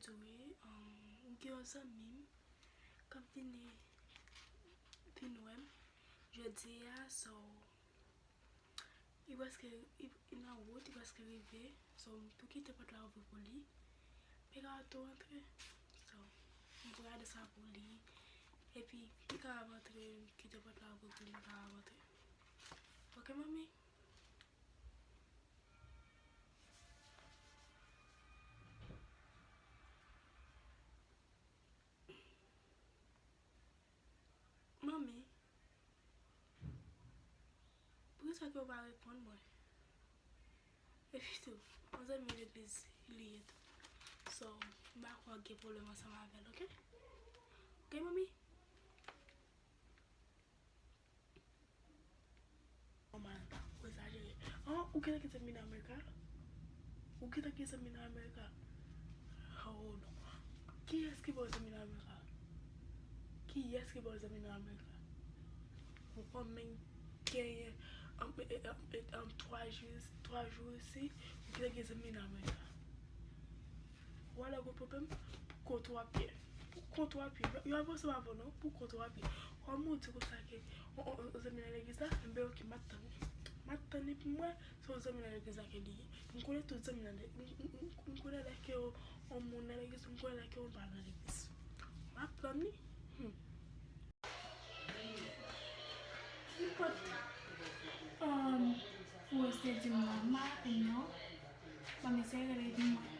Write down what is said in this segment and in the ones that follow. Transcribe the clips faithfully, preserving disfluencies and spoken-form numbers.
Tou wi, um, m gen yon zanmi m k ap vini vin wè m jodi a, so, li prèske, li, li nan wout, li prèske rive, so, m tou kite pòt la ouvri pou li. Li ka tou antre, so, m pou gade sa pou li, epi li ka antre, m kite pòt la ouvri pou li, li ka antre. Oke, manmi? Manmi, poukisa ke w pa reponn mwen? Epi tou, yon zanmi legliz li ye tou. So, m pa kwè w gen pwoblèm ansanm avè l, oke? Oke, manmi? Manman, ou egzajere. An, ou gentan gen zanmi nan Amerika? Ou gentan gen zanmi nan Amerika? Oh, non. Kiyès ki ba w zanmi nan Amerika? Kiyès ki ba w zanmi nan Amerika? Ou pa menm genyen, um, eh, eh, um, eh, um, twa jou, twa jou isi, ou gentan gen zanmi nan Amerika. Ou alò gen pwoblèm pou kont w ap ye. Pou kont w ap ye. Yo avanse w avan non, pou kont w ap ye. Kòm ou di konsa ke on, on, on zanmi nan legliz la, enben oke, m ap tann li. M ap tann li pou m wè si on zanmi nan legliz la ke li ye. M konnen tout zanmi nan le-, m, m, m, m konnen lè ke on, on moun nan legliz, m konnen lè ke on pa nan legliz. M ap tann li. Hmm. Ki kote, um, Rose te di m nan? M pa konn non. Ban m eseye rele epi m wè.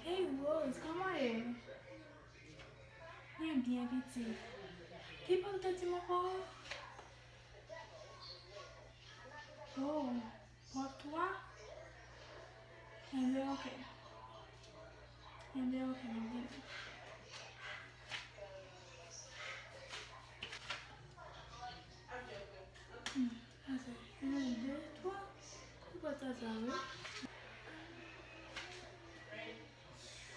Hey Rose, kòman w ye? Mwen byen, pitit. Ki pa w te di m ankò? Oh, pòt twa? Enben, oke. Enben, oke, m ap vini. Hmm, sa se yon, de, twa. Ki pòt sa, sa, wi?